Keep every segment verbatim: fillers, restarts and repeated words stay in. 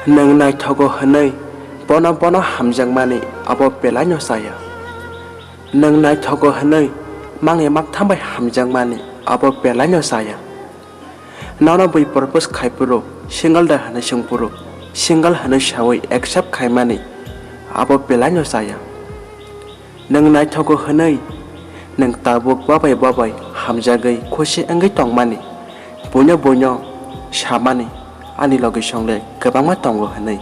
Nwng naithogo hwnwi bono bono hamjakmani abo belaino chaya. Nwng naithogo hwnwi mangni maktham bai hamjakmani abo belaino chaya. Nono bui propose khai phuru single da hwnwi swng phuru single hwnwi saui accept khaimani abo belaino chaya. Nwng naithogo hwnwi nwng tabuk babai babai hamjagwi khusi wngwi tongmani, buino buino samani ani logi songle kwbangma tongo hwnwi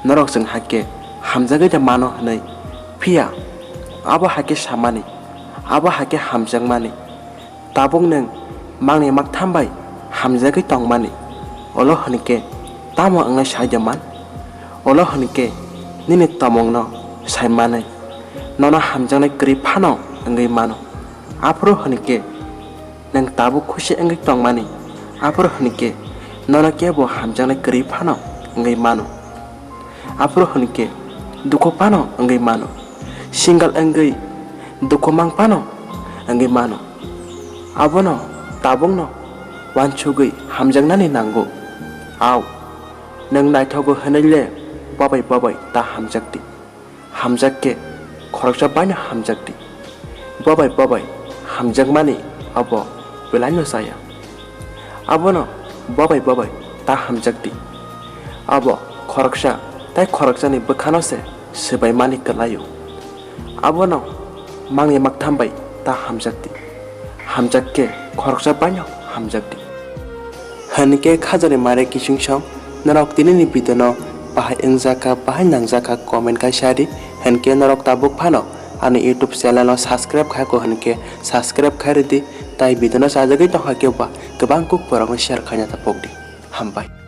norok chwng hakhe hamjagwi da mano hwnwi, phiya abo hakhe samani, abo hakhe hamjakmani. Tabuk nwng mangni maktham bai hamjagwi tongmani, ulo hwnkhe tamo wngnai sai de man? Ulo hwnkhe nini tomongno sai manwi, nono hamjaknai kwrwi phano wngwi mano. Aphuru hwnkhe nwng tabuk khusi wngwi tongmani, aphuru hwnkhe nono kebo hamjaknai kwrwi phano wngwi mano. Aphuru hwnkhe dukhu phano wngwi mano, single wngwi dukhu mang phano wngwi mano. Abono tabukno uansugwi hamjaknani nango. Au, nwng naithogo hwnwi le babai babai ta hamjakdi. Hamjak khe khoroksa baino hamjakdi. Babai babai hamjakmani abo belaino chaya. Abono babai babai ta hamjakdi. Abo khoroksa tai khoroksani bwkhano se swbaimani kwlaio. Abono mangni maktham bai ta hamjakdi. Hamjak khe khoroksa baino hamjakdi. Hwnkhe khajani mare kising song norok tinini video no bahai wngjakha, bahai nangjakha comment khai sadi. Hwnkhe norok tabuk phano ani YouTube channel no subscribe khai ko hwnkhe subscribe khai ridi. Tai video no sajagwi tongkha khe ba kwbang kuk borok no share khaina ta pokdi. Hambai.